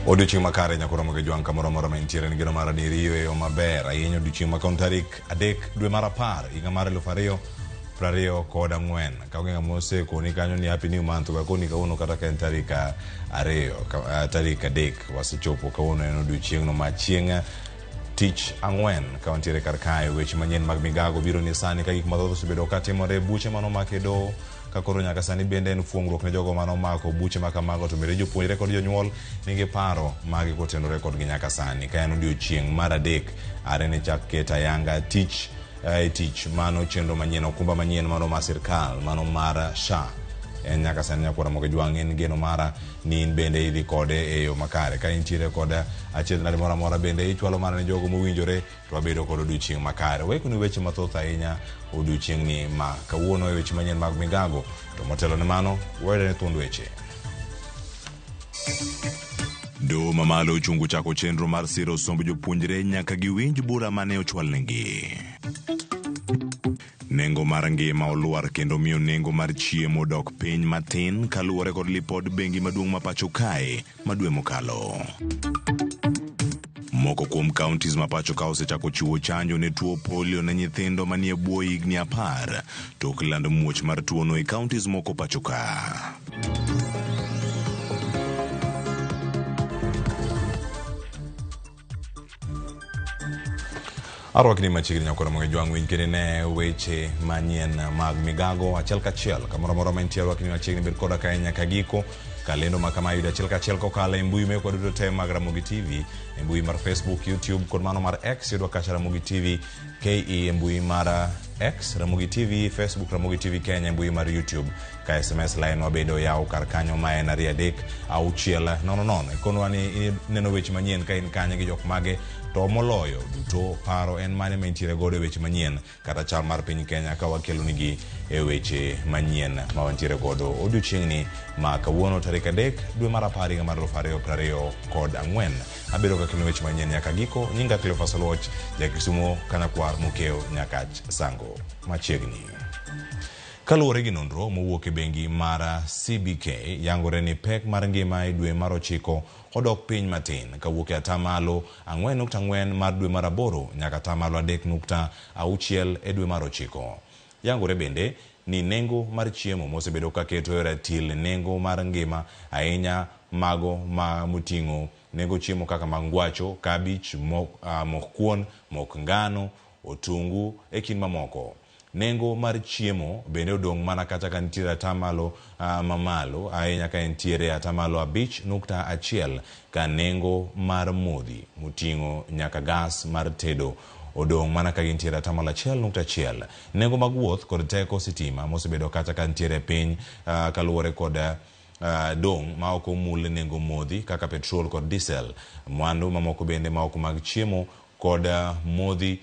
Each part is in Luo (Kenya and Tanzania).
Odiochieng' makare nyaka romo gi jwang' kamoro amora ma intiere en geno mar adieri yueyo maber ahinya odiochieng' ma kaon tarik 3 dwe mar 10 higa mar 2024. Ka onge ng'ama osekoni kanyo ni happy new month, we akoni kawuono kata ka en tarik 2, tarik 3 wasechopo kawuono en odiochieng'no ma chieng' tich ang'wen ka wantiere kar kae. Weche manyien mag migago biro ni sani ka gik mathoth osebedo ka timore, buche mane omaki e doho ka koro nyaka sani bende en fuong'ruok ne jogo mane omako buche ma kamago, to bende jopuonjre kod jonyuol nigi paro magi kotenore kodgi nyaka sani. Ka en odiochieng' mar 3 are ne chak ket ayanga tich e tich mano chenro manyien, okumba manyien mano mar sirkal mano mar SHA en nyaka sani nyakwara mogo jwang' en geno mara ni in bende idhi kode e yo makare. Ka intiere kod achiedh nade moro amora bende ichwalo mana ne jogo mowinjore, to wabedo kod odiochieng' makare. Waikoni weche mathoth ahinya odiochieng'ni ma kawuono e weche manyien mag migago, to motelo ne mano wayudo ne thuond weche. Doho mamalo ochungo chako chenro mar siro somb jopuonjre nyaka giwinj bura mane ochwalnegi. Nengo mar ngima olwar kendo miyo nengo mar chiemo dok piny matin kaluwore kod lipod bengi maduong' ma pacho kae ma dwe mokalo. Moko kuom counties ma pacho ka osechako chiwo chanjo ne tuo polio ne nyithindo manie bwo higni 10 tok lando muoch mar tuono e counties moko pacho ka. Arwakni machiegni nyakora mondo jwang' winj kendo ne weche manyien mag migago achiel kachiel kamoro amora ma intie. Arwakni machiegni, bed koda kae nyaka giko kalendo ma kama yudo achiel kachiel kokalo e mbui mekwa duto te mag Ramogi TV, e mbui mar Facebook, YouTube kod mano mar X. Yudwa kacha Ramogi TV KE e mbui mar X, Ramogi TV Facebook, Ramogi TV Kenya e mbui mar YouTube. Ka SMS line wa bende oyaw kar kanyo ma en 2 3 6 0 0. Ikonwa ni ineno weche manyien ka in kanye gi jok mage, to moloyo duto paro en mane ma intiere godo e weche manyien kata chal mar piny Kenya ka wakelonigi e weche manyien ma wantiere godo odiochieng'ni ma kawuono tarik 3 dwe mar 10 higa mar 2024. Abedo ka kelo weche manyien nyaka giko. Nyinga Cleophas Oluoch, Jakisumo, Kanakwar, Mokeo, Nyakach, Sango machiegni. Kaluwore gi nonro mowuok e bengi mar CBK, yangore ni pek mar ngima e dwe mar 9 odok piny matin kawuok e atamalo 4.4 mar dwe mar 8 nyaka atamalo 3.6 e dwe mar 9. Yangore bende ni nengo mar chiemo mosebedo ka keto e ratil nengo mar ngima ahinya mago ma moting'o nengo chiemo kaka mag ngwacho, kabich, mok kuon, mok ngano, otungu e kind mamoko. Nengo mar chiemo bende odong' mana kata ka nitiere atamalo mamalo ahinya ka entiere atamalo 5.1 ka nengo mar modhi moting'o nyaka gas mar tedo odong' mana ka gintiere atamalo 1.1. Nengo mag wuoth kod teko sitima mosebedo kata ka nitiere piny kaluwore kod dong' ma ok omul nengo modhi kaka petrol kod diesel. Mwandu mamoko bende ma ok mag chiemo kod modhi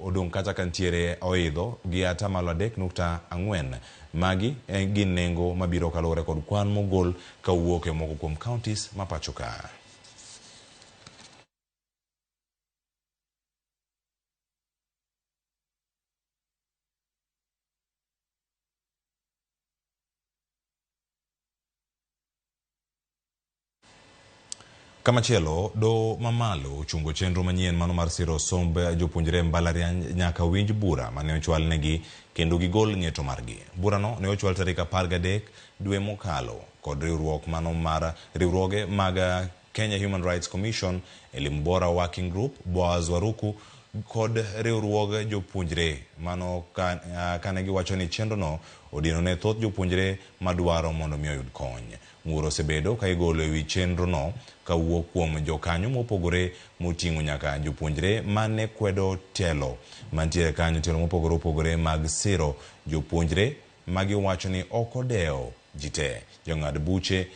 odong' kata ka nitiere oidho gi atamalo 3.4. Magi gin nengo mabiro kaluwore kod kwan mogol kawuok e moko kuom counties ma pacho ka. Kamachielo, doho mamalo ochungo chenro manyien mano mar siro somb jopuonjre e mbalariany nyaka winj bura mane ochwalnegi kendo gigol ng'eto margi. Burano ne ochwal tarik 13 dwe mokalo kod riwruok mano mar riwruoge mag Kenya Human Rights Commission, Elimu Bora Working Group, Boaz Waruku kod riwruog jopuonjre mano kane giwacho ni chenrono odino ne thoth jopuonjre madwaro mondo mi oyud kony. Ng'ur osebedo ka igolo e wi chenrono kawuok kuom jokanyo mopogore moting'o nyaka jopuonjre mane kwedo telo mantiere kanyo, telo mopogore opogore mag siro jopuonjre magiwacho ni ok odewo ji te. Jong'ad buche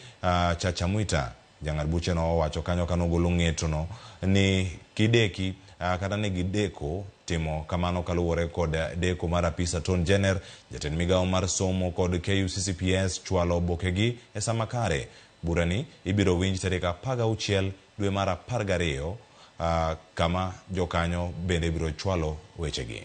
Chacha Mwita, jang'ad buche no owacho kanyo kanogolo ng'etono ni kideki kata ne gideko timo kamano kaluwore kod deko mar apis Attorney General, jatend migawo mar somo kod KUCCPS chwalo obokegi e sama kare. Burani ibiro winj tarik 16 dwe mar 12 kama jokanyo bende biro chwalo wechegi.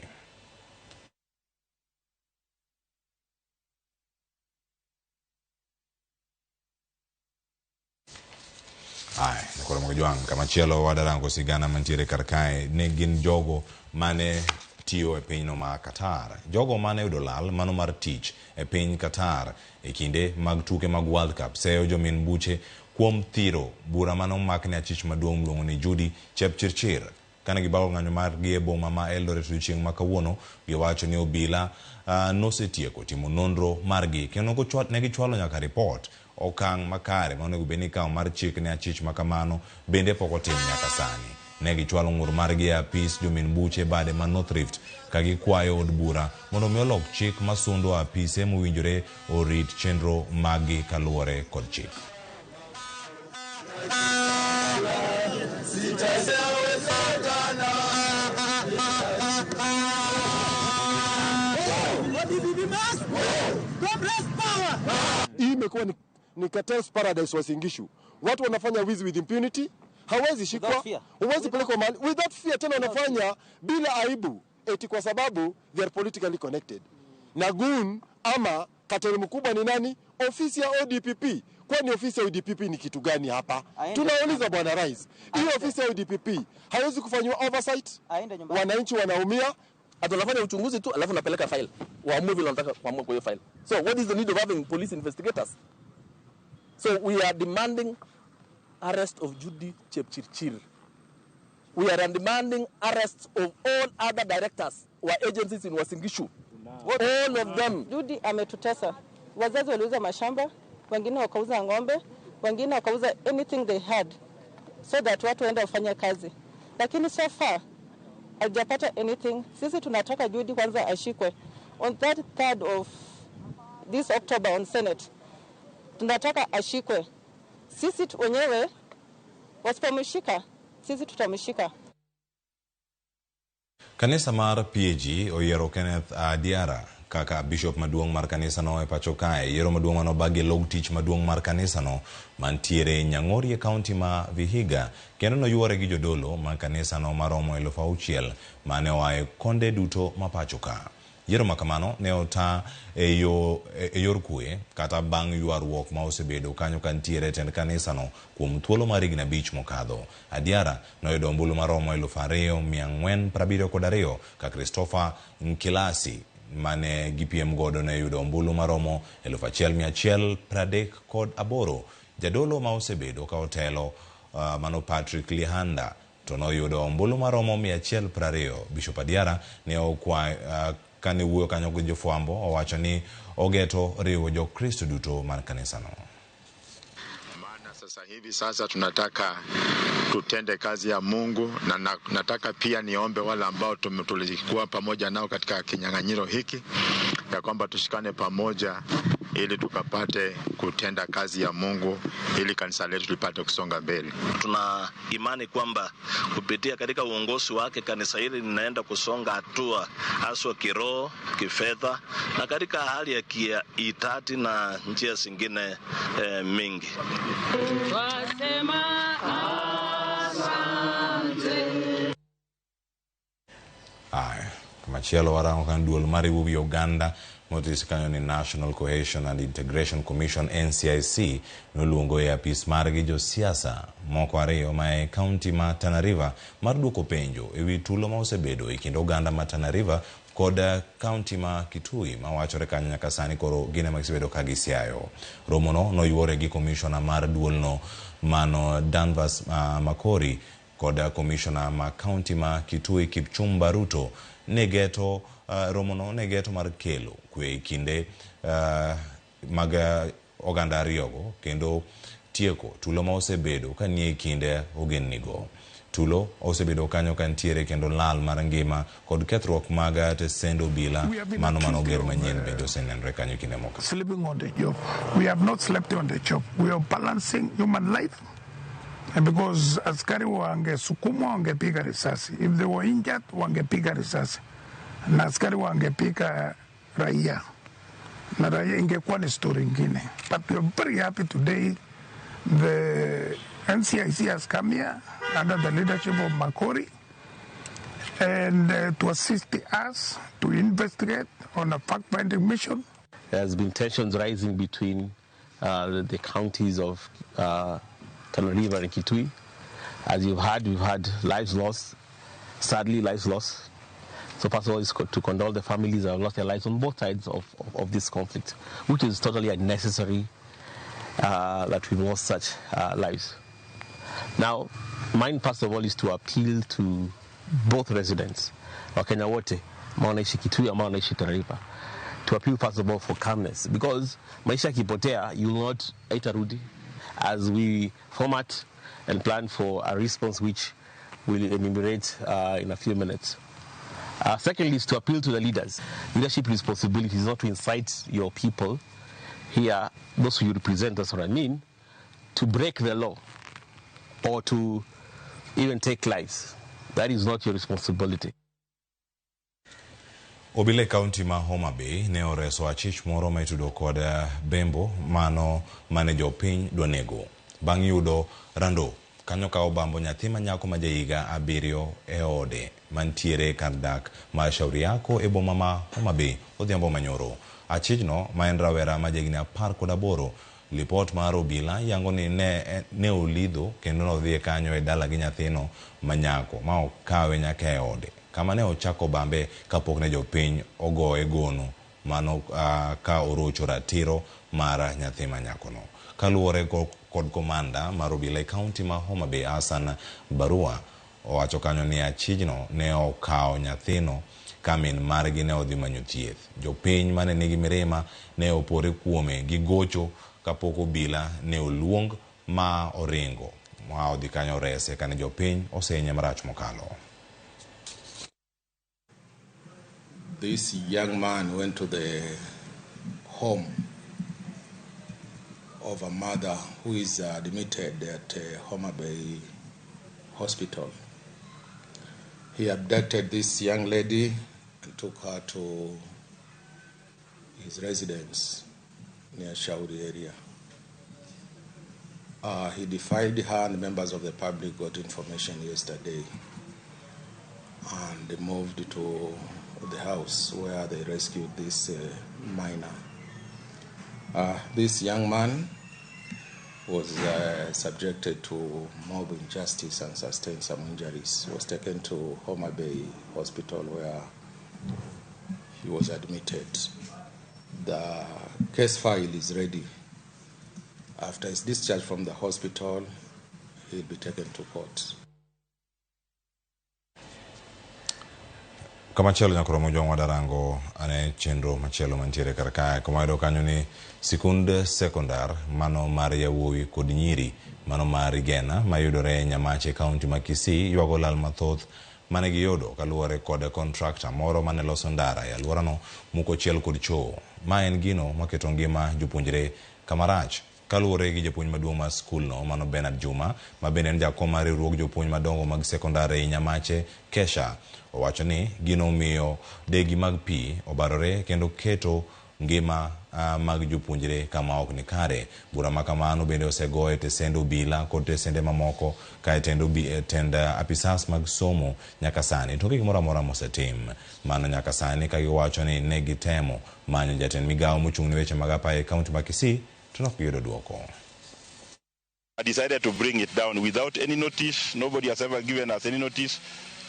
Aya, koro Mojwang', kamachielo wadarango sigana mantiere kar kae ne gin jogo mane tiyo e pinyno ma Qatar. Jogo mane yudo lal mano mar tich e piny Qatar e kinde mag tuke mag World Cup seyo jomin buche kuom thiro bura mane omakne achich maduong' miluongo ni Judy Chepchirchir. Kane gibago ng'anyo margi e boma ma Eldoret odiochieng' ma kawuono, giwacho ni obila nosetieko timo nonro margi kendo ne gichwalo nyaka ripot. Okang' makare ma onego bed ni ikawo mar chik ne achich ma kamano bende pok otim nyaka sani. Ne gichwalo ng'ur margi e apis jomin buche bade ma North Rift ka gikwayo od bura mondo mi olok chik masundo apise mowinjore orit chenro maggi kaluwore kod chik. Hii imekuwa ni cartels paradise Uasin Gishu. Watu wanafanya wizi with impunity, hawezi shikwa, huwezi pelekwa mahali without fear, tena wanafanya bila aibu eti kwa sababu they are politically connected. Na goon ama cartel mkubwa ni nani? Ofisi ya ODPP. Kwani ofisi ya ODPP ni kitu gani hapa? Tunauliza Bwana Rais. Hii ofisi ya ODPP haiwezi kufanywa oversight? Wananchi wanaumia. Ati wanafanya uchunguzi tu alafu napeleka file. Waamue vile wanataka kuamua kwa hiyo file. So what is the need of having police investigators? So we are demanding arrest of Judy Chepchirchir. We are demanding arrest of all other directors or agencies in Uasin Gishu. All of them. Judy ametutesa. Wazazi waliuza mashamba, wengine wakauza ng'ombe, wengine wakauza anything they had so that watu waende wafanye kazi. Lakini so far hajapata anything. Sisi tunataka Judy kwanza ashikwe. On that 3rd of this October on Senate, tunataka ashikwe. Sisi wenyewe wasipomshika, sisi tutamshika. Kanisa mar PAG oyiero Kenneth Adiara kaka bishop maduong' mar kanisano e pacho kae. Yiero maduong' manobagi log tich maduong' mar kanisano mantiere Nyang'ori e kaunti ma Vihiga kendo noyuore gi jodolo mag kanisano maromo 6,000 mane oa e konde duto ma pacho ka. Yiero makamano ne ota e yor kwe kata bang' ywaruok ma osebedo kanyo kantiere tend kanisano kuom thuolo mar higni 5 mokadho. Adiara noyudo ombulu maromo 2,472 ka Christopher Nkilasi mane gipiem godo ne yudo ombulu maromo 1,138. Jadolo ma osebedo ka otelo mano Patrick Lihanda to noyudo ombulu maromo 120. Bishop Adiara ne okwayo kane wuoyo kanyo gi jofwambo owacho ni ogeto riwo Jokristo duto mar kanisano. Maana sasa hivi sasa tunataka tutende kazi ya Mungu, na nataka pia niombe wale ambao tulikuwa pamoja nao katika kinyang'anyiro hiki ya kwamba tushikane pamoja ili tukapate kutenda kazi ya Mungu ili kanisa letu lipate kusonga mbele. Tuna imani kwamba kupitia katika uongozi wake kanisa hili linaenda kusonga hatua haswa kiroho, kifedha na katika hali ya kiitati na njia zingine mingi. Aya, machielo warango kan duol mariwo wi oganda motis kanyo ni National Cohesion and Integration Commission NCIC noluongo e apis margi josiasa moko ariyo ma e kaunti ma Tana River mar duoko penjo ewi tulo ma osebedo e kind oganda ma Tana River kod kaunti ma Kitui ma wachore kanyo nyaka sani koro gin ema gisebedo ka gisiayo. Romono noyuore gi komishona mar duolno mano Danvas Makori kod komishona ma kaunti ma Kitui Kipchumba Ruto negeto romono negeto mar kelo kwe kinde mag oganda ariyogo kendo tieko tulo ma osebedo ka nie kinde ogendnigo. Tulo osebedo kanyo kantiere kendo lal mar ngima kod kethruok mag tesend obila mano mano oger manyien bende osenenre kanyo kinde moko. Sleeping on the job. We have not slept on the job. We are balancing human life. And because askari wangesukumwa wangepiga risasi. If they were injured wangepiga risasi. Na askari wangepiga raia. Na raia ingekuwa ni story ingine. But we are very happy today. The NCIC has come here under the leadership of Makori and to assist us to investigate on a fact-finding mission. There has been tensions rising between the counties of Tana River and Kitui. As you've heard, we've had lives lost, sadly lives lost. So first of all, is to condole the families that have lost their lives on both sides of this conflict, which is totally unnecessary that we've lost such lives. Now, mine first of all is to appeal to both residents, Wakenya wote, ambao wanaishi Kitui, ambao wanaishi Tana River, to appeal first of all for calmness, because maisha yakipotea, you will not haitarudi. As we format and plan for a response which will enumerate in a few minutes. Secondly, is to appeal to the leaders. Leadership responsibility is not to incite your people here, those who you represent, that's what I mean, to break the law or to even take lives. That is not your responsibility. Obila e kaunti ma Homa Bay ne oreso achich moro ma itudo kod bembo mano mane jopiny dwa nego. Bang' yudo rando kanyo ka obambo nyathi ma nyako ma jahiga 7 e ode mantiere kar dak mar Shauri Yako e boma ma Homa Bay odhiambo manyoro. Achijno ma en rawera ma jahigni 18, lipot mar obila yango ni ne olidho kendo nodhi kanyo e dala gi nyathino ma nyako ma okawe nyaka e ode kama ne ochako bambe kapok ne jopiny ogoye gono mano ka orocho ratiro mar nyathi ma nyakono. Kaluwore kod komanda mar obila e kaunti ma Homa Bay Hassan Barua owacho kanyo ni achijno ne okawo nyathino ka min margi ne odhi manyo thieth. Jopiny mane nigi mirima ne opore kuome gi gocho kapok obila ne oluong ma oringo ma odhi kanyo rese kane jopiny osehinye marach mokalo. This young man went to the home of a mother who is admitted at Homa Bay Hospital. He abducted this young lady and took her to his residence near Shauri area. He defied her, and members of the public got information yesterday and they moved to the house where they rescued this minor. This young man was subjected to mob injustice and sustained some injuries. He was taken to Homa Bay Hospital where he was admitted. The case file is ready. After his discharge from the hospital, he'll be taken to court. Kamachielo nyakoro mojwang' wadarango ane chenro machielo mantiere kar kae kuma wayudo kanyo ni sikund sekondar mano mar yawuowi kod nyiri mano mar Rigena mayudore e Nyamache kaunti ma Kisii ywago lal mathoth mane giyudo kaluwore kod kontrakta moro mane loso ndara e alworano muko chiel kod choo. Ma en gino maketo ngima jopuonjre kamarach. Kaluwore gi japuonj maduong' mar skulno mano Bernard Juma ma bende en jakom mar riwruog jopuonj madongo mag sekondar ei Nyamache Kesha owacho ni gino miyo degi mag pi obarore kendo keto ngima mag jopuonjre kama ok ni kare. Bura ma kamano bende osego e tesend obila kod tesende mamoko ka tend apisas mag somo nyaka sani to onge gimoro amora mosetim. Mano nyaka sani ka giwacho ni ne gitemo manyo jatend migawo mochung' ne weche mag apaya e kaunti ma Kisii to nok giyudo duoko. I decided to bring it down without any notice. Nobody has ever given us any notice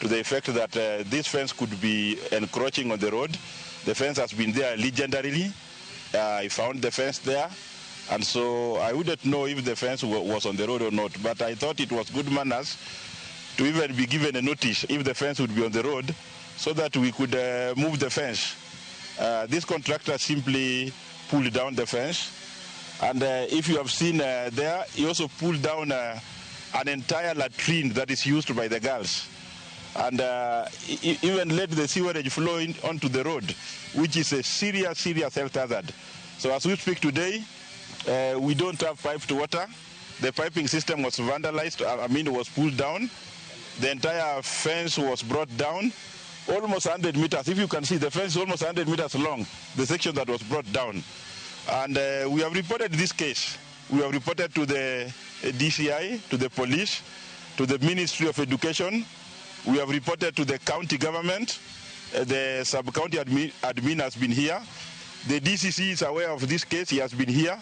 to the effect that this fence could be encroaching on the road. The fence has been there legendarily. I found the fence there, and so I wouldn't know if the fence was on the road or not, but I thought it was good manners to even be given a notice if the fence would be on the road so that we could move the fence. This contractor simply pulled down the fence. And if you have seen there, he also pulled down an entire latrine that is used by the girls. And even let the sewerage flow in onto the road, which is a serious, serious health hazard. So as we speak today, we don't have piped water. The piping system was vandalized, was pulled down. The entire fence was brought down, almost 100 meters. If you can see, the fence is almost 100 meters long, the section that was brought down. And we have reported this case. We have reported to the DCI, to the police, to the Ministry of Education. We have reported to the county government. The sub-county admin has been here. The DCC is aware of this case. He has been here.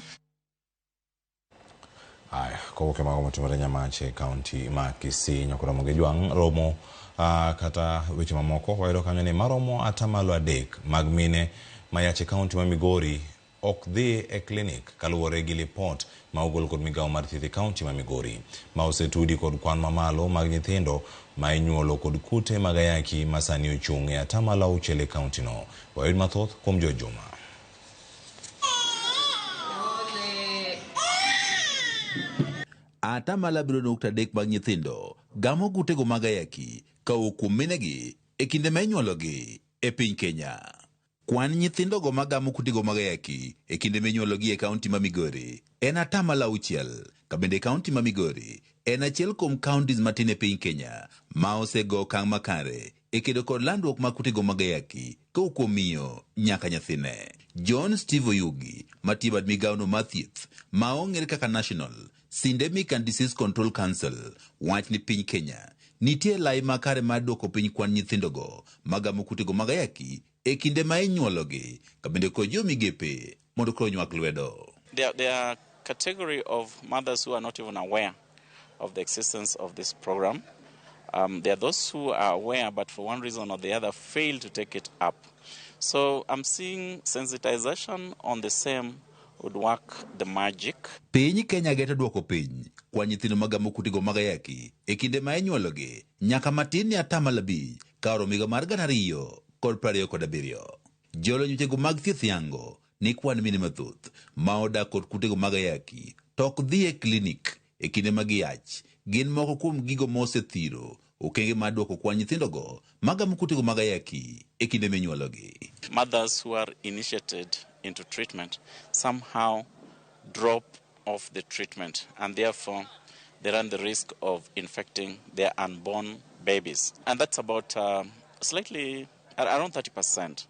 Haya. Kowuok e mago matimore Nyamache e kaunti ma Kisii nyaka Ramogi Jwang' romo kata weche mamoko wayudo kanyo ni maromo atamalo 3 mag mine mayach e kaunti ma Migori ok dhi e klinik kaluwore gi lipot ma ogol kod migawo mar thieth e kaunti ma Migori ma osetudi kod kwan mamalo mag nyithindo ma inyuolo kod kute mag ayaki ma sani ochung' e atamalo 6 e kaunti no. Wayud mathoth kuom George Juma. Atamalo 7.3 mag nyithindo gamo kutego mag ayaki kowuok kuom minegi e kinde ma inyuologi e piny Kenya. Kwan nyithindogo magamo kutego mag ayaki e kinde minyuologi e kaunti ma Migori en atamalo 6, ka bende kaunti ma Migori en achiel kuom counties matin e piny Kenya ma osego okang' makare e kedo kod landruok mag kutego mag ayaki kowuok kuom miyo nyaka nyathine. John Steve Oyugi matiyo bad migawono mar thieth ma ong'ere kaka National Syndemic and Disease Control Council wach ni piny Kenya nitie lai makare mar duoko piny kwan nyithindogo magamo kutego mag ayaki e kinde ma inyuologi, ka bende kod jo migepe mondo koro nywak lwedo. There are category of mothers who are not even aware of the existence of this program. There are those who are aware but for one reason or the other fail to take it up. So I'm seeing sensitization on the same would work the magic. Piny Kenya geto duoko piny kwan nyithindo magamo kutego mag ayaki e kinde ma inyuologi nyaka matin ni atamalo 5 ka oromo higa mar 2027. Jolony wechego mag thieth yango ni kwan mine mathoth ma odak kod kutego mag ayaki to ok dhi e klinik e kinde ma giyach gin moko kuom gigo mosethiro okenge mar duoko kwan nyithindogo magamo kutego mag ayaki e kinde minyuologi. Mothers who are initiated into treatment somehow drop off the treatment and therefore they run the risk of infecting their unborn babies. And that's about slightly around 30%.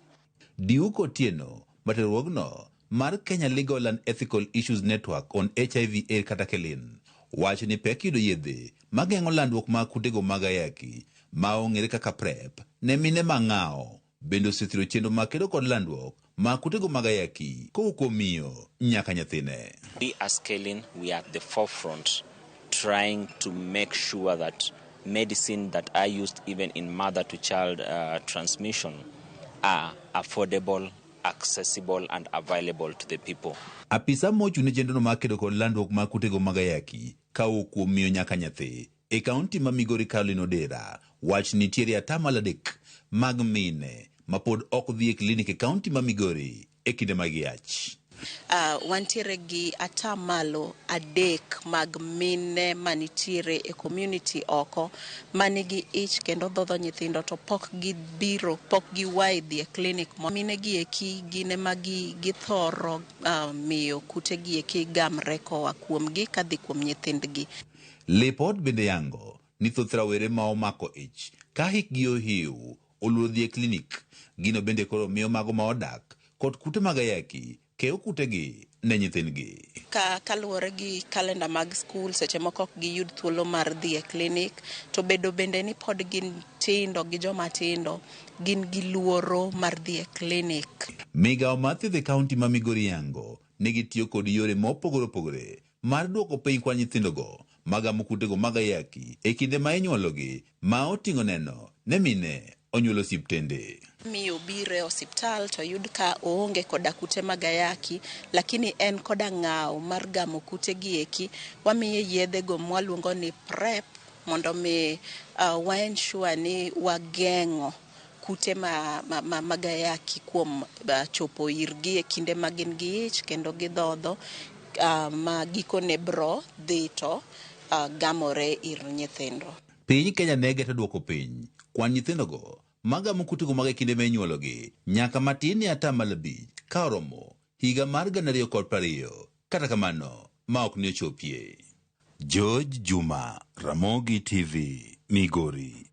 Duke Otieno materruogno mar Kenya Legal and Ethical Issues Network on HIV AIDS kata KELIN wacho ni pek yudo yedhe mageng'o landruok mag kutego mag ayaki ma ong'ere kaka PrEP ne mine mang'awo bende osethiro chenro mag kedo kod landruok mag kutego mag ayaki kowuok kuom miyo nyaka nyathine. We as KELIN, we are at the forefront trying to make sure that medicine that are used even in mother-to-child transmission are affordable, accessible and available to the people. Apisa mochung' ne chenrono mar kedo kod landruok mag kutego mag ayaki kowuok kuom miyo nyaka nyathi e kaunti ma Migori Caroline Odera wach nitiere atamalo 3 mag mine mapod ok dhi e klinik e kaunti ma Migori e kinde mag yach. Wantiere gi atamalo 3 mag mine manitiere e community oko manigi ich kendo dhodho nyithindo to pok gibiro, pok giwae dhi e klinik. Mine gi eki gin ema githoro miyo kute gi eki gamre koa kuomgi kadhi kuom nyithindgi. Lipot bende yango ni thoth rawere ma omako ich ka hikgi ohiu oluoro dhi e klinik. Gino bende koro miyo mago ma odak kod kute mag ayaki keyo kutegi ne nyithindgi. Kaluwore gi kalenda mag skul, seche moko ok giyud thuolo mar dhi e klinik, to bedo bende ni pod gin tindo gi joma tindo, gin gi luoro mar dhi e klinik. Migawo mar thieth e kaunti ma Migori yango ni gitiyo kod yore mopogore opogore mar duoko piny kwan nyithindogo magamo kutego mag ayaki e kinde ma inyuologi ma oting'o neno ne mine onyuolo osiptende. Miyo biro e osiptal to yud ka oonge koda kute mag ayaki, lakini en koda ng'awo mar gamo kute gi eki, wamiye yedhego mwaluongo ni PrEP mondo mi wa ensure ni wageng'o kute mag ayaki kuom chopo irgi e kinde ma gin gi ich kendo gidhodho, ma gikone bro dhi to gamore ir nyithindo. Piny Kenya ne geto duoko piny kwan nyithindogo magamo kutego mag e kinde ma inyuologi nyaka matin ni atamalo 5 ka oromo higa mar 2020, kata kamano ma ok ne ochopie. George Juma, Ramogi TV, Migori.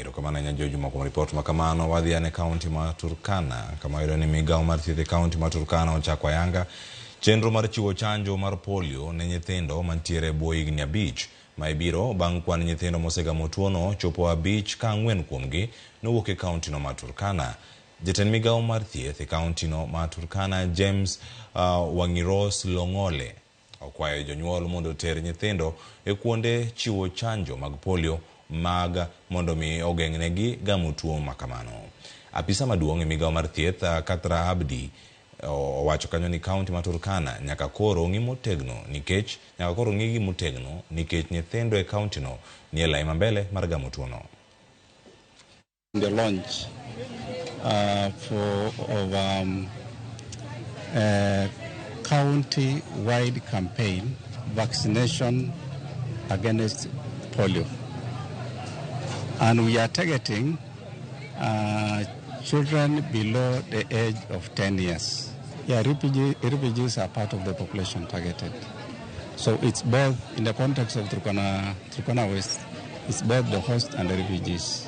Erokamano ahinya George Juma kuom ripot ma kamano. Wadhi ane kaunti ma Turkana kama wayudo ni migawo mar thieth e kaunti ma Turkana ochako ayanga chenro mar chiwo chanjo mar polio ne nyithindo mantiere e bwo higni 5 ma ibiro bang' kwan nyithindo mosegamo tuono chopo 5 ka 4 kuomgi nowuok e kaunti no ma Turkana. Jatend migawo mar thieth e kaunti no ma Turkana James Wangiros Longole Okwayo jonyuol mondo oter nyithindo e kuonde chiwo chanjo mag polio mag mondo mi ogeng'negi gamo tuo makamano. Apisa maduong' e migawo mar thieth Katra Abdi owacho kanyo ni kaunti ma Turkana nyaka koro ng'i motegno nikech nyaka koro ng'igi motegno nikech nyithindo e kaunti no nie lai mambele mar gamo tuono. The launch of county-wide campaign vaccination against polio, and we are targeting children below the age of 10 years. Yeah, refugees are part of the population targeted. So it's both, in the context of Turkana West, it's both the host and the refugees.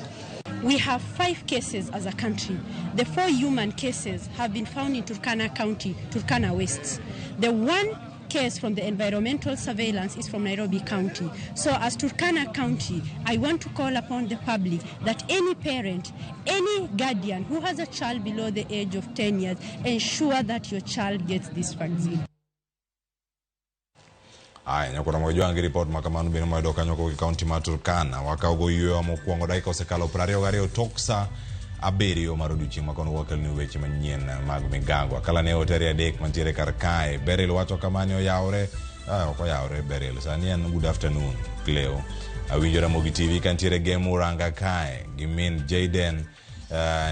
We have 5 cases as a country. The 4 human cases have been found in Turkana County, Turkana West. The 1 case from the environmental surveillance is from Nairobi County. So as Turkana County, I want to call upon the public that any parent, any guardian who has a child below the age of 10 years, ensure that your child gets this vaccine. Aya, nyakora mojwangi report makamano bende moyudo kanyo kowuok e kaunti ma Turkana. Wakawo go mokwongo dakika osekalo 22 tok saa 7 mar odiochieng' makono wakelni weche manyien mag migago. Akala ne oteri 3 mantiere kar kae. Beryl wacho kamani oyawre, ok oyawre Beryl. Sani en good afternoon Cleo. Awinjo Ramogi TV kantiere Gem Uranga kae gi min Jaden,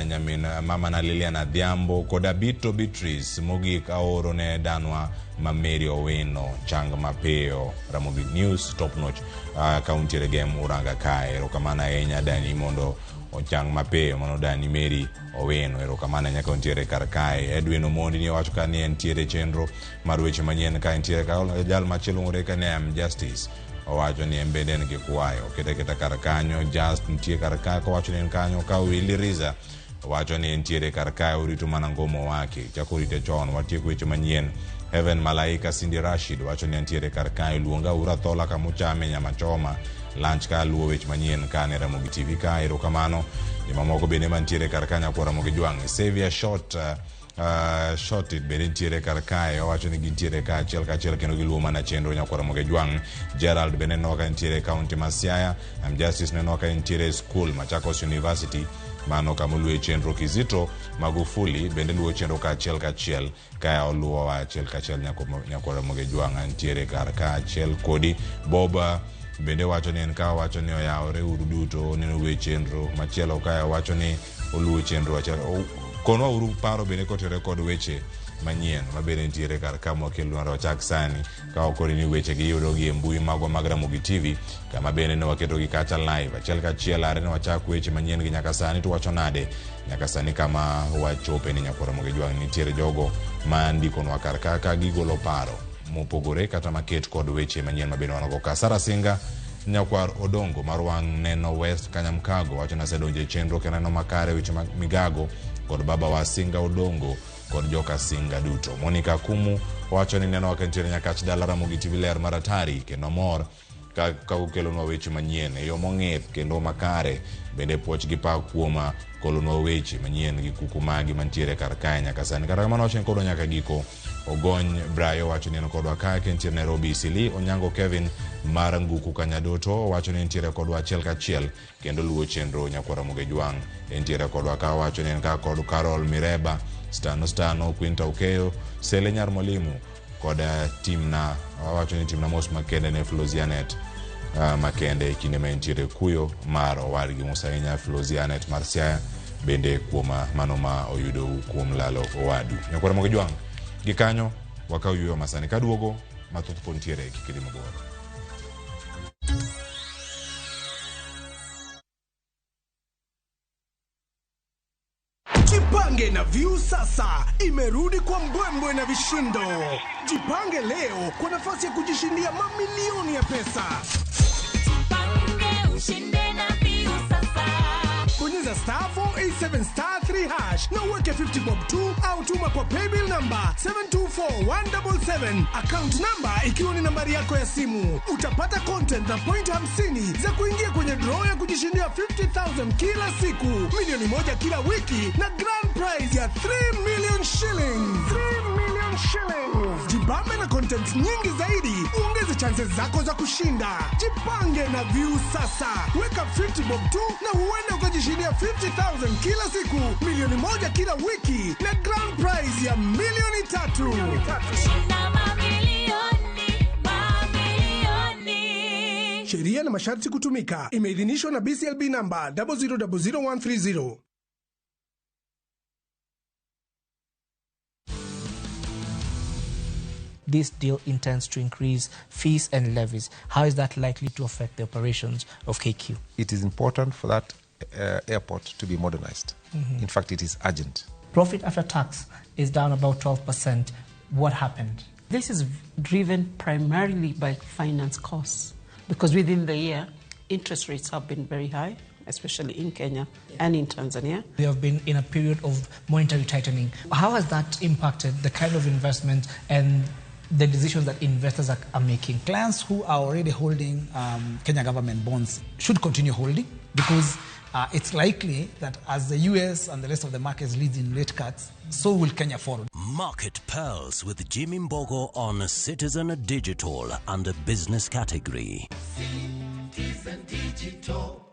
nyamin mama na Lilian Adhiambo kod Abito Beatrice. Mogik aoro ne danwa ma Mary Owino chang mapiyo. Ramogi News top notch kauntiere Gem Uranga kae. Erokamano ahinya Dani mondo ochang mapiyo, mano Dani Mary Owino. Erokamano ahinya kauntiere kar kae. Edwin Omondi ni owacho ka ni entiere chenro mar weche manyien ka entiere ka jal machielo ng'ure ka ne am Justice owacho ni en bende en gi kwayo okete keta kar kanyo. Just nitie kar kae kowacho ni en kanyo. Ka Willy Riza owacho ni entiere kar kae orito mana ngomo wake chako rite chon. Watieko weche manyien. Heaven Malaika Cindy Rashid wacho ni entiere kar kae. Luonga ura thola kamuchame nyama choma lunch ka luwo weche manyien ka ne Ramogi TV ka. Erokamano jomamoko bende mantiere kar kanyo kwa Ramogi Jwang'. Xavier Short Short it bende nitiere kar kae owacho ni gintiere ka achiel kachiel kendo giluwo mana chenro nyakwar Ramogi Jwang'. Gerald bende neno ka nitiere e kaunti ma Siaya. Justice neno ka nitiere e school Machakos University mano kama oluwe chenro. Kizito Magufuli bende luwo chenro ka achiel kachiel ka oluwo achiel kachiel nyakwar Ramogi Jwang' nitiere kar ka achiel kodi. Boba bende wacho ni en ka wacho ni oyawore uru duto oneno we chenro machielo kae wacho ni oluwo chenro achiel. Konwa uru paro bende kotere kod weche manyien mabende nitiere kar ka mwakelo mondo wachak sani ka ok ni weche gi yudo gi e mbui magwa mag Ramogi TV kama bende ne waketo gi kacha live achiel kachiel are ne wachak weche manyien gi nyaka sani. To wacho nade nyaka sani kama wachope ni nyakwar Ramogi Jwang' nitiere jogo ma ndikonwa kar ka ka gigolo paro mopogore kata maket kod weche manyien mabende wan go ka. Sara Singa nyakwar Odongo mar wang' neno West Kanyamkago wacho ni asedonjo e chenro kendo neno makare weche mag migago kod baba wa Singa Odongo kod joka Singa duto. Monica Kumu wacho ni neno ka nitiere Nyakach dala Ramogi TV ler mar atari kendo mor ka ukelonwa weche manyien e yo mong'ith kendo makare. Bende puoch gi pak kuom kolonwa weche manyien gi kuku magi mantiere kar kae nyaka sani. Kata kamano wacho ni kodwa nyaka giko. Ogony Brayo wacho ni en kodwa kae kentiere Nairobi. Isili Onyango Kevin mar Nguku Kanyadoto wacho ni entiere kodwa achiel kachiel kendo luwo chenro nyakwar Ramogi Jwang' entiere kodwa ka wacho ni en ka kod Carol Mireba Stano Stano Quinta Okeyo Sele Nyar Mwalimu kod timna wacho ni timna mos makende ne Flosianet makende e kinde ma entiere kuyo mar owadgi mos ahinya Flosianet mar Siaya bende kuom mano ma oyudo kuom lalo owadu. Nyakwar Ramogi Jwang' gi kanyo wakaw yueyo masani kaduogo mathoth pod nitiere kik idhi mabor. Jipange na Viusasa imerudi kwa mbwembwe na vishindo. Jipange leo kwa nafasi ya kujishindia mamilioni ya pesa. Jipange ushinde na Viusasa. Bonyeza star 487 star 3 hash na uweke 50 bob 2 au tuma kwa paybill number 724177, account number ikiwa ni nambari yako ya simu. Utapata content na point 50 za kuingia kwenye draw ya kujishindia 50,000 kila siku, milioni 1 kila wiki na grand prize ya 3 million shillings. 3 million million shillings. Jibambe na content nyingi zaidi, uongeze chances zako za kushinda. Jipange na View sasa. Weka 50 bob tu na huenda ukajishindia 50,000 kila siku, milioni 1 kila wiki na grand prize ya milioni 3. Shinda mamilioni, mamilioni. Sheria na masharti kutumika. Imeidhinishwa na BCLB namba 0000130. This deal intends to increase fees and levies. How is that likely to affect the operations of KQ? It is important for that airport to be modernized. In fact, it is urgent. Profit after tax is down about 12%. What happened? This is driven primarily by finance costs, because within the year, interest rates have been very high, especially in Kenya and in Tanzania. We have been in a period of monetary tightening. How has that impacted the kind of investment and the decisions that investors are making? Clients who are already holding Kenya government bonds should continue holding, because it's likely that as the US and the rest of the markets leads in rate cuts, so will Kenya follow. Market Pearls with Jimmy Mbogo on Citizen Digital under business category. Citizen Digital.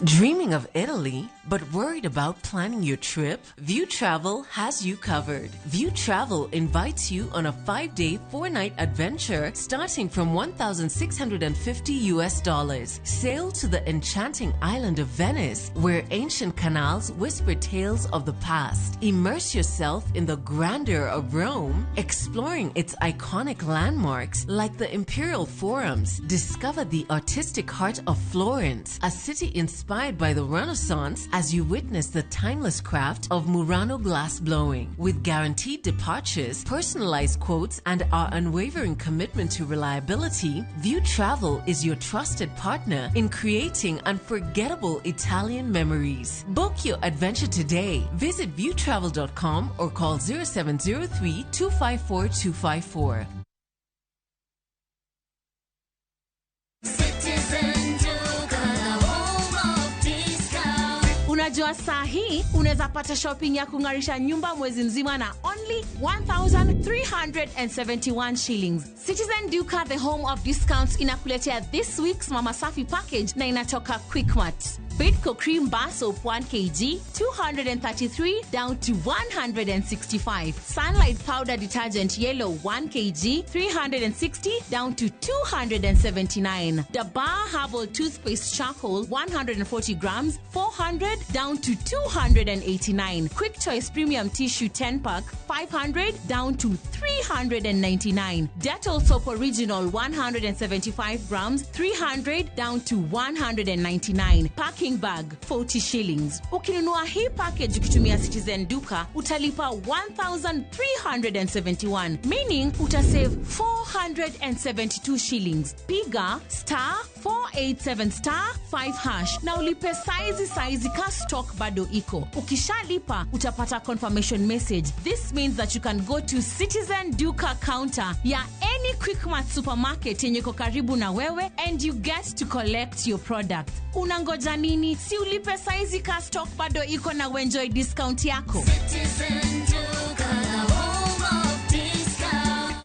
Dreaming of Italy, but worried about planning your trip? View Travel has you covered. View Travel invites you on a 5-day, 4-night adventure starting from $1,650 US. Sail to the enchanting island of Venice, where ancient canals whisper tales of the past. Immerse yourself in the grandeur of Rome, exploring its iconic landmarks like the Imperial Forums. Discover the artistic heart of Florence, a city inspired by the Renaissance, as you witness the timeless craft of Murano glass blowing. With guaranteed departures, personalized quotes, and our unwavering commitment to reliability, View Travel is your trusted partner in creating unforgettable Italian memories. Book your adventure today. Visit viewtravel.com or call 0703 254 254. Citizen Duka, the home of discount. Unajua saa hii unaweza pata shopping ya kung'arisha nyumba mwezi mzima na only 1371 shillings. Citizen Duka, the home of discounts, inakuletea this week's Mama Safi package na inatoka Quickmart. Bidco Cream Bar Soap 1 kg, 233 down to 165. Sunlight Powder Detergent Yellow 1 kg, 360 down to 279. Dabar Herbal Toothpaste Charcoal 140 grams, 400 down to 289. Quick Choice Premium Tissue 10 pack, 500 down to 399. Dettol Soap Original 175 grams, 300 down to 199. Packing bag 40 shillings. Ukinunua hii package ukitumia Citizen Duka utalipa 1371, meaning utasave 472 shillings. Piga star 487 star 5 hash na ulipe saizi saizi ka stock bado iko. Ukishalipa utapata confirmation message. This means that you can go to Citizen Duka counter ya any Quickmart supermarket yenye iko karibu na wewe and you get to collect your product. Unangoja nini? Si ulipe saizi ka stock bado iko na uenjoy discount yako. Citizen Duka, the home of discount.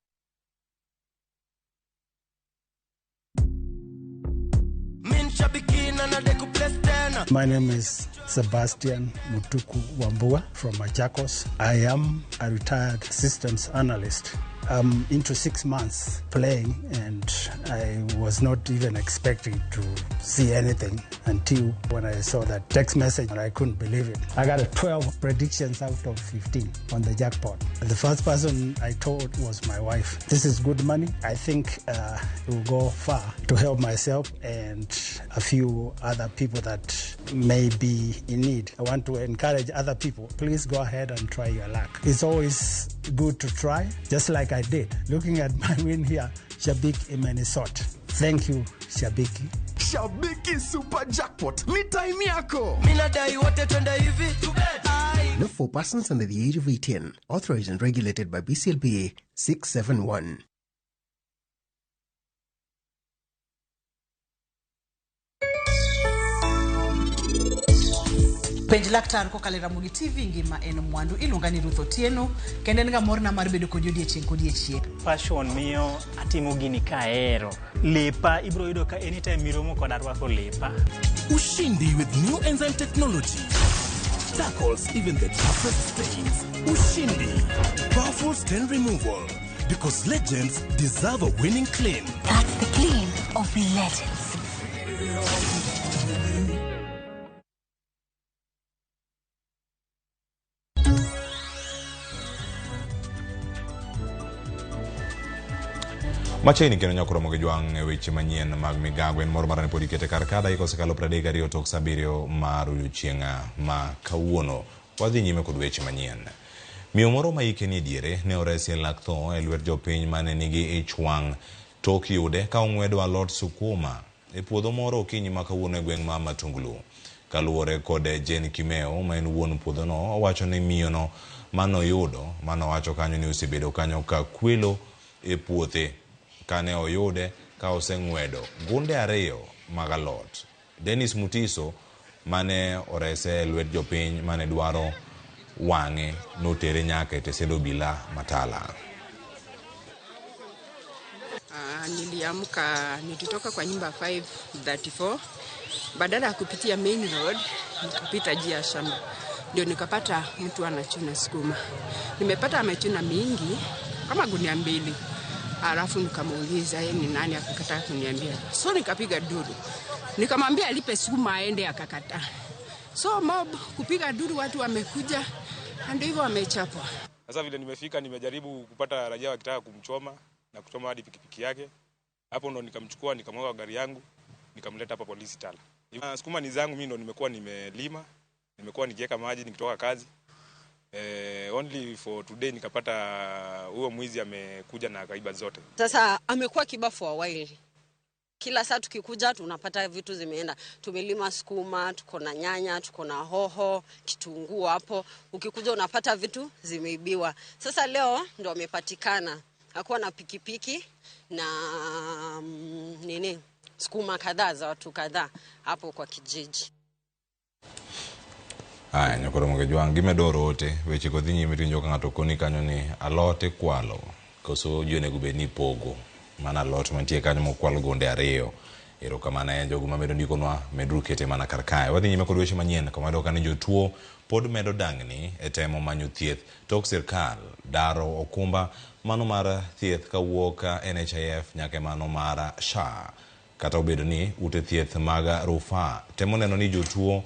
My name is Sebastian Mutuku Wambua from Machakos. I am a retired systems analyst. I'm into 6 months playing, and I was not even expecting to see anything until when I saw that text message, and I couldn't believe it. I got a 12 predictions out of 15 on the jackpot. The first person I told was my wife. This is good money. I think it will go far to help myself and a few other people that may be in need. I want to encourage other people. Please go ahead and try your luck. It's always good to try, just like I did. Looking at my win here, Shabik Imenisot. Thank you, Shabiki. Shabiki Super Jackpot ni time yako. Minadai wote twende hivi. Not for persons under the age of 18. Authorized and regulated by BCLBA 671. Penj laktar kokalo e Ramogi TV ngima en mwandu. Iluonga ni Ruth Otieno kendo en ga morna mar bedo kodi odiechieng' kodiechieng'. Passion miyo atimo gini ka ahero. Lepa ibiro yudo ka anytime miromo koda arwako lepa. Ushindi with new enzyme technology tackles even the toughest stains. Ushindi, powerful stain removal. Because legends deserve a winning clean. That's the clean of legends. Machiegni kendo nyaka romo gi jwang' e weche manyien mag migago en moro marane pod ikete kar ka dakika osekalo 32 tok saa 7 mar odiochieng' ma kawuono. Wadhi nyime kod weche manyien. Miyo moro ma hike nie diere ne oresi e lak tho e lwet jopiny mane nigi ich wang' tok yude ka ong'wedo alot sukuma e puodho moro okinyi ma kawuono e gweng' ma Matungulu. Kaluwore kod Jane Kimeo ma en wuon puodhono, owacho ni miyono manoyudo manowacho kanyo ni osebedo kanyo ka kwelo e puothe kane oyude ka oseng'wedo gunde 2 mag alot. Dennis Mutiso mane orese e lwet jopiny mane dwaro wang'e notere nyaka e tesend obila Matala. Niliamka nilitoka kwa nyumba 5:34, badala ya kupitia main road nikapita njia ya shamba, ndio nikapata mtu anachuna sukuma. Nimepata amechuna mingi kama gunia 2, alafu nikamuuliza yeye ni nani, akakataa kuniambia. So nikapiga duru, nikamwambia alipe sukuma aende, akakataa. So mob kupiga duru, watu wamekuja ndio hivyo wamechapwa. Sasa vile nimefika nimejaribu kupata raia wakitaka kumchoma na kuchoma hadi pikipiki yake. Hapo ndo nikamchukua nikamweka gari yangu nikamleta hapa polisi Tala. Sukuma ni zangu mimi, ndo nimekuwa nimelima, nimekuwa nikiweka maji nikitoka kazi. Only for today nikapata huo mwizi amekuja na akaiba zote. Sasa amekuwa kiba for a while. Kila saa tukikuja tunapata vitu zimeenda. Tumelima sukuma, tuko na nyanya, tuko na hoho, kitunguu hapo. Ukikuja unapata vitu zimeibiwa. Sasa leo ndo amepatikana. Hakuwa na pikipiki na nini, sukuma kadhaa za watu kadhaa hapo kwa kijiji. Aya, nyakoro moge jwang' gimedoro ote weche go dhi nyime tiwinjo ka ng'ato koni kanyo ni alot ikwalo koso ji onego bed ni ipogo mana alot mantie kanyo mokwal gunde 2. Erokamano ahinya jogo mamedo ndikonwa, meduru kete mana kar kae. Wadhi nyime kod weche manyien kama wayudo ka ni jotuo pod medo dangni e temo manyo thieth tok sirkal daro okumba mano mar thieth kawuok NHIF nyaka mano mar SHA. Kata obedo ni ute thieth mag rufaa temo neno ni jotuo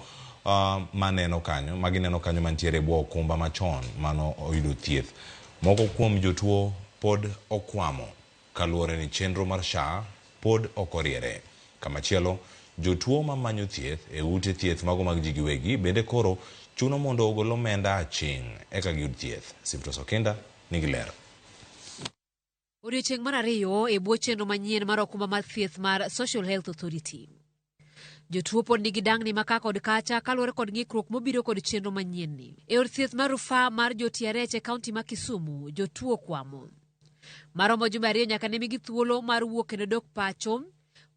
maneno kanyo magineno kanyo mantiere e bwo okumba machon mano oyudo thieth. Moko kuom jotuo pod okwamo kaluwore ni chenro mar SHA pod ok oriere. Kamachielo, jotuo mamanyo thieth e ute thieth mago mag ji giwegi bende koro chuno mondo ogol omenda aching' eka giyud thieth. Siptos Okinda nigi ler. Odiochieng' mar 2 e bwo chenro manyien mar okumba mar thieth mar Social Health Authority. Jotuo pod nigi dangni ma ka kod kacha kaluwore kod ng'ikruok mobiro kod chenro manyien ni. E od thieth mar rufaa mar jo-TRH e kaunti ma Kisumu, jotuo okwamo. Maromo jumbe 2 nyaka ne migi thuolo mar wuok kendo dok pacho,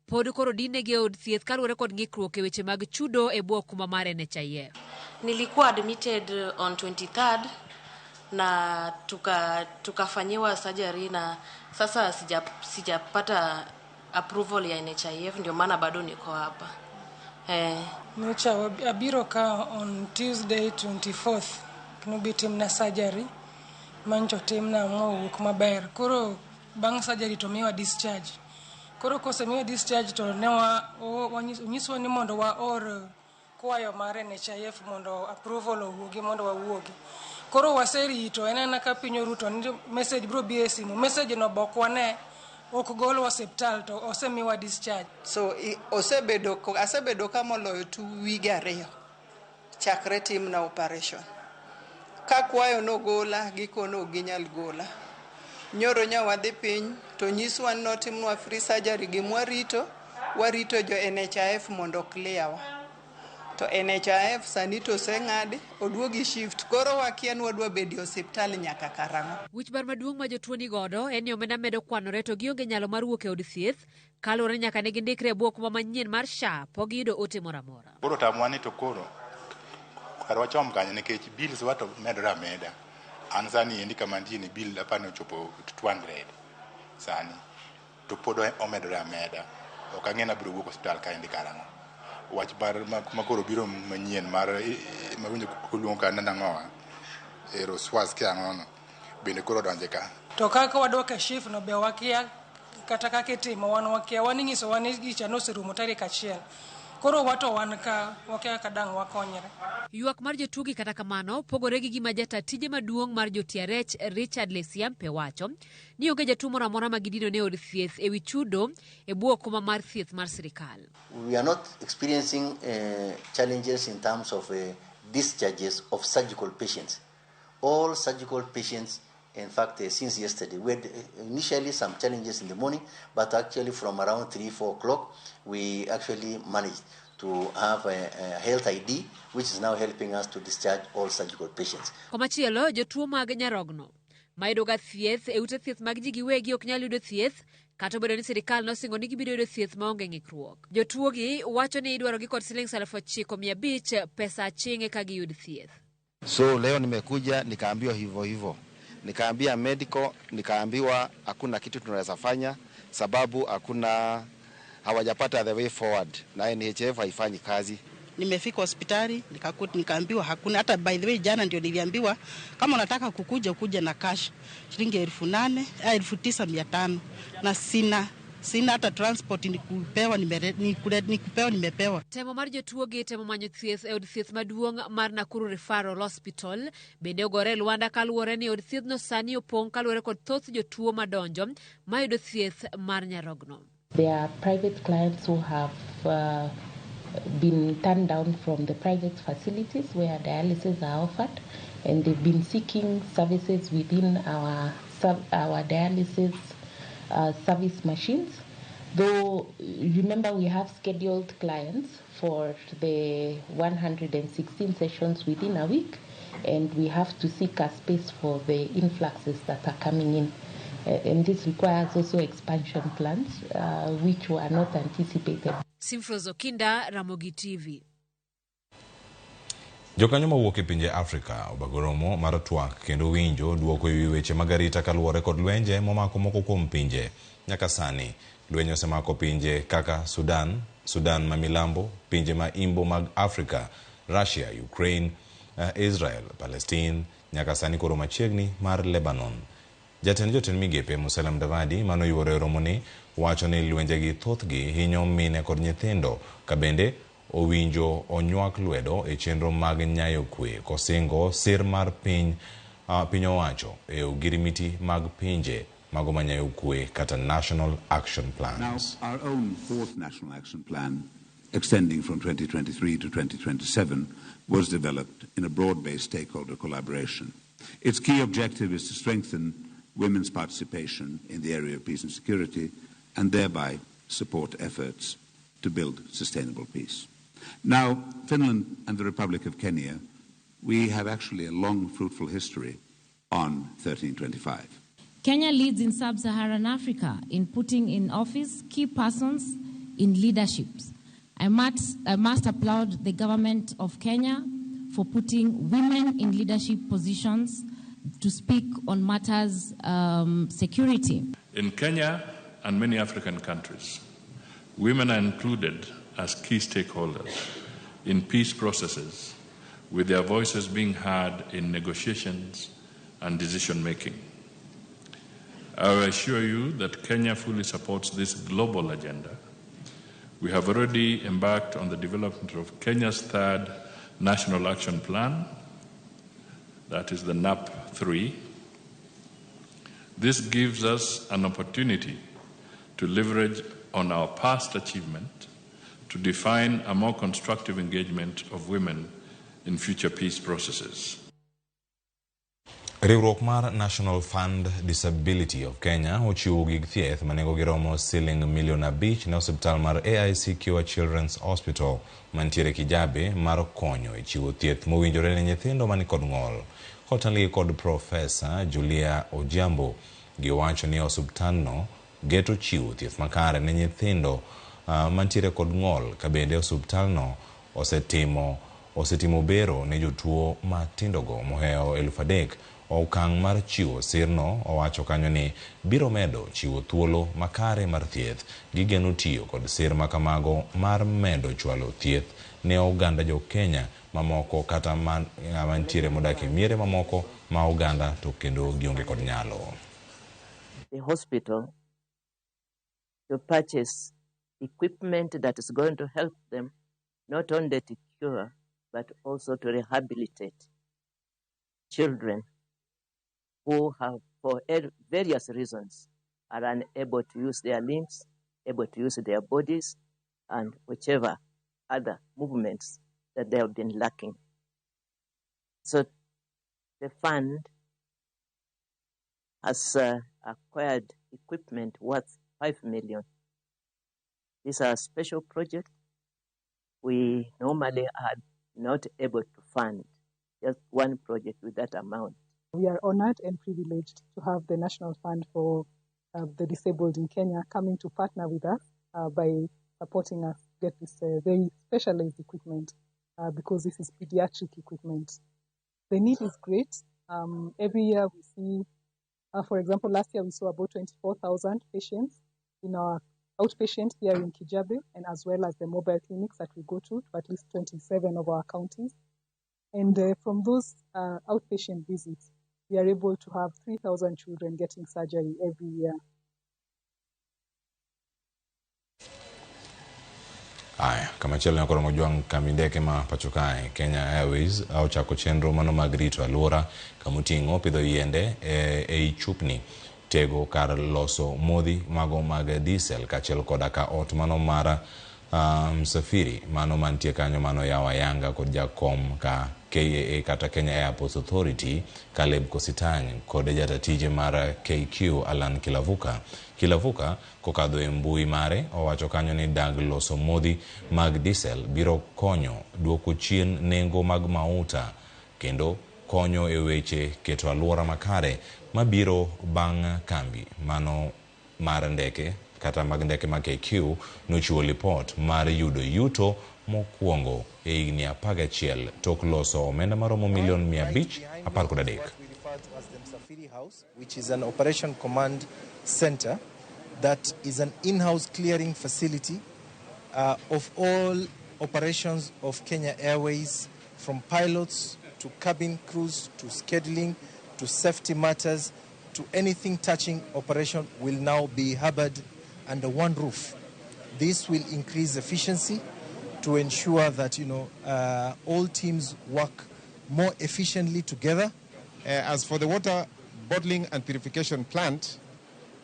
pod koro dinegi e od thieth kaluwore kod ng'ikruok e weche mag chudo e bwo okumba mar NHIF. Nilikuwa admitted on 23rd na tukafanyiwa surgery na sasa sijapata approval ya NHIF, ndio maana bado niko hapa. Nyocha abiro ka on Tuesday 24th nobi timna surgery mancho timna mowuok maber. Koro bang' surgery to miwa discharge. Koro kosemiwa discharge to ne onyiswa ni mondo waor kwayo mar NHIF mondo approval owuogi mondo wawuogi. Koro waserito en ena ka piny oruto ni message biro bi e simu. Message no bok wane ok golwa osiptal to osemiwa discharge. So asebedo ka moloyo 2 wige 2 chakre timna operation. Ka kwayo nogola gikono ok ginyal gola. Nyoro nya wadhi piny to nyiswa ni notimnwa free surgery gimwarito warito jo NHIF mondo clear wa. To NHIF sani to oseng'adi oduogi shift koro wakia ni wadwa bedo e osiptal nyaka karang'o. Wich bar maduong' ma jotuo ni godo en ni omenda medo kwanore to gionge nyalo mar wuok e od thieth kaluwore ni nyaka ne gindikre e bwo okumba manyien mar SHA pok giyudo ote moro amora. Koro tamwa ni to koro Kar wachom kanye nikech bills wa to medore ameda. An sani endi kama antie ni bill apani ochopo 200 sani to pod omedore ameda. Ok ang'e ni abiro wuok osiptal kaendi karang'o. Wach mar makoro biro manyien mar mawinjo koluong ka nang'owa ero swas kia ang'ono bende koro odonje ka. To kaka wadok e SHIF no be wakia kata kaka itimo wan wakia wan inyisowa ni gicha noserumo tarik achiel. Koro wato wan ka wakia kaka dang' wakonyre. Ywak mar jotuogi kata kamano pogore gi gima jata tije maduong' mar jo-TRH Richard Lesiampe wacho ni onge jatuo moro amora ma gidino ne od thieth e wi chudo e bwo okumba mar thieth mar sirikal. We are not experiencing challenges in terms of discharges of surgical patients. All surgical patients, in fact, since yesterday, we had initially some challenges in the morning, but actually from around 3-4 o'clock, we actually managed to have a health ID, which is now helping us to discharge all surgical patients. Komachielo, jotuo mag nyarogno mayudoga thieth e ute thieth mag ji giwegi ok nyal yudo thieth kata obedo ni sirikal nosingo ni gibiro yudo thieth maonge ng'ikruok. Jotuogi wacho ni idwarogi kod siling 9,500 pesa aching' eka giyud thieth. So leo nimekuja nikaambiwa hivyo hivyo. Nikaambia medical, nikaambiwa hakuna kitu tunaweza fanya sababu hakuna, hawajapata the way forward na NHIF haifanyi kazi. Nimefika hospitali nikaambiwa hakuna. Hata by the way jana ndio niliambiwa kama unataka kukuja kuja na cash shilingi 8,000, 9,500 na sina hata transport nikupewa nikupewa nimepewa. Temo mar jotuo gi temo manyo thieth e od thieth maduong' mar Nakuru Referral Hospital bende ogore e lwanda kaluwore ni od thiethno sani opong' kaluwore kod thoth jotuo madonjo mayudo thieth mar nyarogno. There are private clients who have been turned down from the private facilities where dialysis are offered, and they've been seeking services within our dialysis service machines. Though, remember, we have scheduled clients for the 116 sessions within a week, and we have to seek a space for the influxes that are coming in. And this requires also expansion plans, which were not anticipated. Simfrozo Kinda, Ramogi TV. Jokanyo mawuok e pinje Afrika obago romo mar twak kendo winjo duoko ewi weche mag arita kaluwore kod lwenje momako moko kuom pinje. Nyaka sani, lweny osemako pinje kaka Sudan, Sudan ma milambo, pinje ma imbo mag Afrika, Russia, Ukraine, Israel, Palestine, nyaka sani koro machiegni mar Lebanon. Jatend jotend migepe Musalia Mudavadi manoyuoro e romoni wacho ni lwenjegi thothgi hinyo mine kod nyithindo ka bende owinjo onywak lwedo e chenro mag nyayo kwe kosingo sir mar piny owacho e ogirimiti mag pinje mago manyayo kwe kata National Action Plans. Now, our own fourth National Action Plan, extending from 2023 to 2027, was developed in a broad-based stakeholder collaboration. Its key objective is to strengthen women's participation in the area of peace and security and thereby support efforts to build sustainable peace. Now, Finland and the Republic of Kenya, we have actually a long, fruitful history on 1325. Kenya leads in sub-Saharan Africa in putting in office key persons in leaderships. I must applaud the government of Kenya for putting women in leadership positions to speak on matters security. In Kenya and many African countries, women are included as key stakeholders in peace processes, with their voices being heard in negotiations and decision-making. I assure you that Kenya fully supports this global agenda. We have already embarked on the development of Kenya's third National Action Plan, that is the NAP 3. This gives us an opportunity to leverage on our past achievement to define a more constructive engagement of women in future peace processes. Riwruok mar National Fund Disability of Kenya ochiwo gig thieth manengo giromo siling milion 5 ne osiptal mar AIC Cure Children's Hospital mantiere Kijabe mar konyo e chiwo thieth mowinjore ne nyithindo manikod ng'ol. Kotelgi kod Profesa Julia Ojiambo giwacho ni osiptalno geto chiwo thieth makare ne nyithindo mantiere kod ng'ol ka bende osiptalno osetimo osetimo bero ne jotuo matindogo mohewo 3,000. Okang' mar chiwo sirno owacho kanyo ni biro medo chiwo thuolo makare mar thieth. Gigeno tiyo kod sir makamago mar medo chwalo thieth ne oganda jo Kenya mamoko kata mantiere modak e miere mamoko ma oganda to kendo gionge kod nyalo. The hospital to purchase equipment that is going to help them not only to cure but also to rehabilitate children who have, for various reasons, are unable to use their limbs, able to use their bodies, and whichever other movements that they have been lacking. So the fund has acquired equipment worth 5 million. These are special projects. We normally are not able to fund just one project with that amount. We are honored and privileged to have the National Fund for the Disabled in Kenya coming to partner with us by supporting us get this very specialized equipment because this is pediatric equipment. The need is great. Every year we see, for example, last year we saw about 24,000 patients in our outpatient here in Kijabe, and as well as the mobile clinics that we go to at least 27 of our counties. And from those outpatient visits, we are able to have 3,000 children getting surgery every year. Aya, kamachielo nyakoro mojwang' kambi ndeke ma pacho kae Kenya Airways ochako chenro mano mag rito alwora kamoting'o pidho yiende ei chupni, tego kar loso modhi mago mag diesel kaachiel koda ka ot mano mar Msafiri mano mantie kanyo mano yawo ayanga kod jakom ka KAA kata Kenya Airports Authority Caleb Kositany kod jata tije mar KQ Alan Kilavuka. Kilavuka kokadho e mbui mare owacho kanyo ni dag loso modhi mag diesel biro konyo duoko chien nengo mag mauta kendo konyo e weche keto alwora makare mabiro bang' kambi mano mar ndeke kata mag ndeke mag KQ nochiwo lipot mar yudo yuto mokwongo e higni 11 tok loso omenda maromo milion 513. Which is an operation command center that is an in-house clearing facility of all operations of Kenya Airways, from pilots to cabin crews to scheduling to safety matters to anything touching operation will now be harbored under one roof. This will increase efficiency to ensure that all teams work more efficiently together. As for the water bottling and purification plant,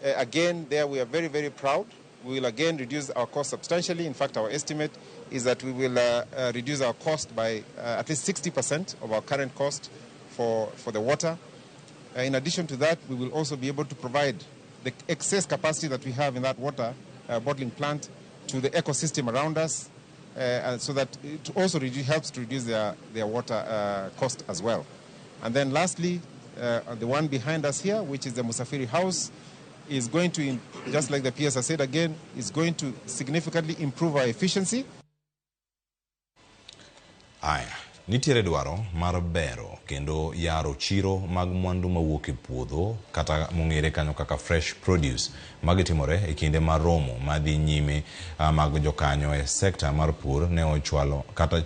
again, there we are very, very proud. We will again reduce our cost substantially. In fact, our estimate is that we will reduce our cost by at least 60% of our current cost for the water. In addition to that, we will also be able to provide the excess capacity that we have in that water bottling plant to the ecosystem around us, and so that it also helps to reduce their water cost as well. And then lastly, the one behind us here, which is the Musafiri House, is going to, just like the PS has said again, is going to significantly improve our efficiency. Aya, nitiere dwaro mar bero kendo yaro chiro mag mwandu mawuok e puodho kata mong'ere kanyo kaka fresh produce magitimore e kinde mar romo madhi nyime mag jokanyo e sekta mar pur ne ochwalo kata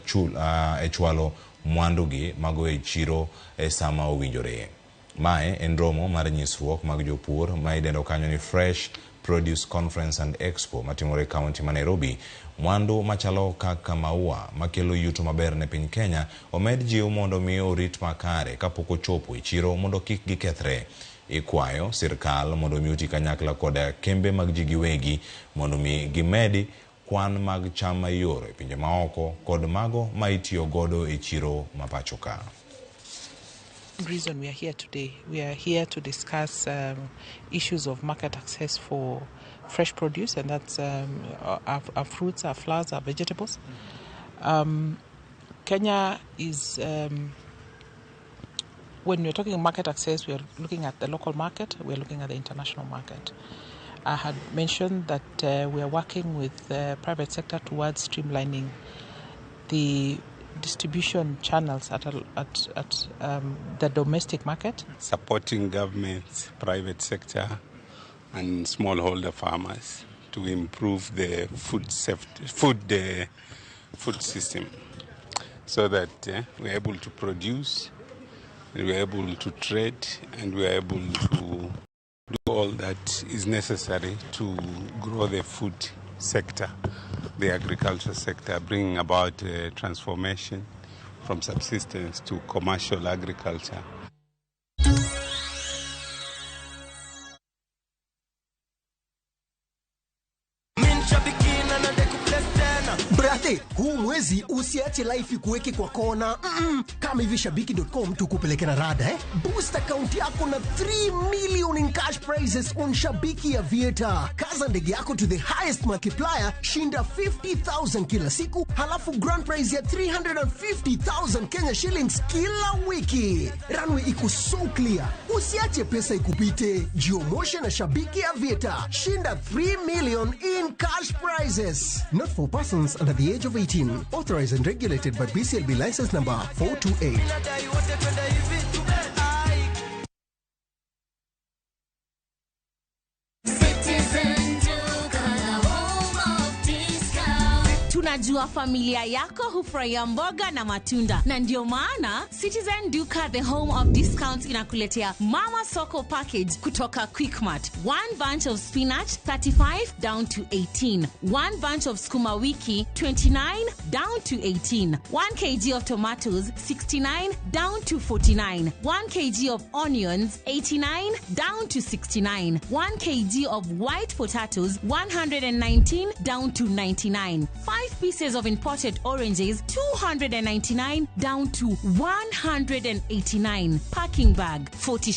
e chwalo mwandugi mago e chiro e sama owinjore. Mae en romo mar nyisruok mag jopur ma idendo kanyo ni Fresh Produce Conference and Expo matimore e kaunti ma Nairobi. Mwandu machalo kaka maua makelo yuto maber ne piny Kenya omed jiw mondo mi orit makare kapok ochopo e chiro mondo kik gikethre. Ikwayo sirkal mondo mi oti kanyakla kod kembe mag ji giwegi mondo mi gimedi kwan mag cham ma ioro e pinje maoko kod mago ma itiyo godo e chiro ma pacho ka. Reason we are here today, we are here to discuss issues of market access for fresh produce, and that's our fruits, our flowers, our vegetables. Kenya is, when we're talking market access, we are looking at the local market, we are looking at the international market. I had mentioned that we are working with the private sector towards streamlining the distribution channels at the domestic market. Supporting governments, private sector, and smallholder farmers to improve the food safety, food system, so that we're able to produce, and we're able to trade, and we're able to do all that is necessary to grow the food sector, the agriculture sector, bringing about transformation from subsistence to commercial agriculture. Brate, huu mwezi usiache life ikuweke kwa kona. Kama hivi shabiki.com tukupeleke na rada, eh? Boost account yako na 3 million in cash prizes on Shabiki Aviator. Kaza ndege yako to the highest multiplier, shinda 50,000 kila siku, halafu grand prize ya 350,000 Kenya shillings kila wiki. Runway iko so clear. Usiache pesa ikupite. Jiomoshe na Shabiki Aviator. Shinda 3 million in cash prizes. Not for persons under the age of 18. Authorized and regulated by BCLB license number 428. Tunajua familia yako hufurahia mboga na matunda, na ndio maana Citizen Duka, the home of discounts, inakuletea Mama Soko package kutoka Quickmart. One bunch of spinach 35 down to 18, one bunch of sukuma wiki 29 down to 18, 1 kg of tomatoes 69 down to 49, 1 kg of onions 89 down to 69, 1 kg of white potatoes 119 down to 99, 5 pieces of imported oranges 299 down to 189, packing bag 40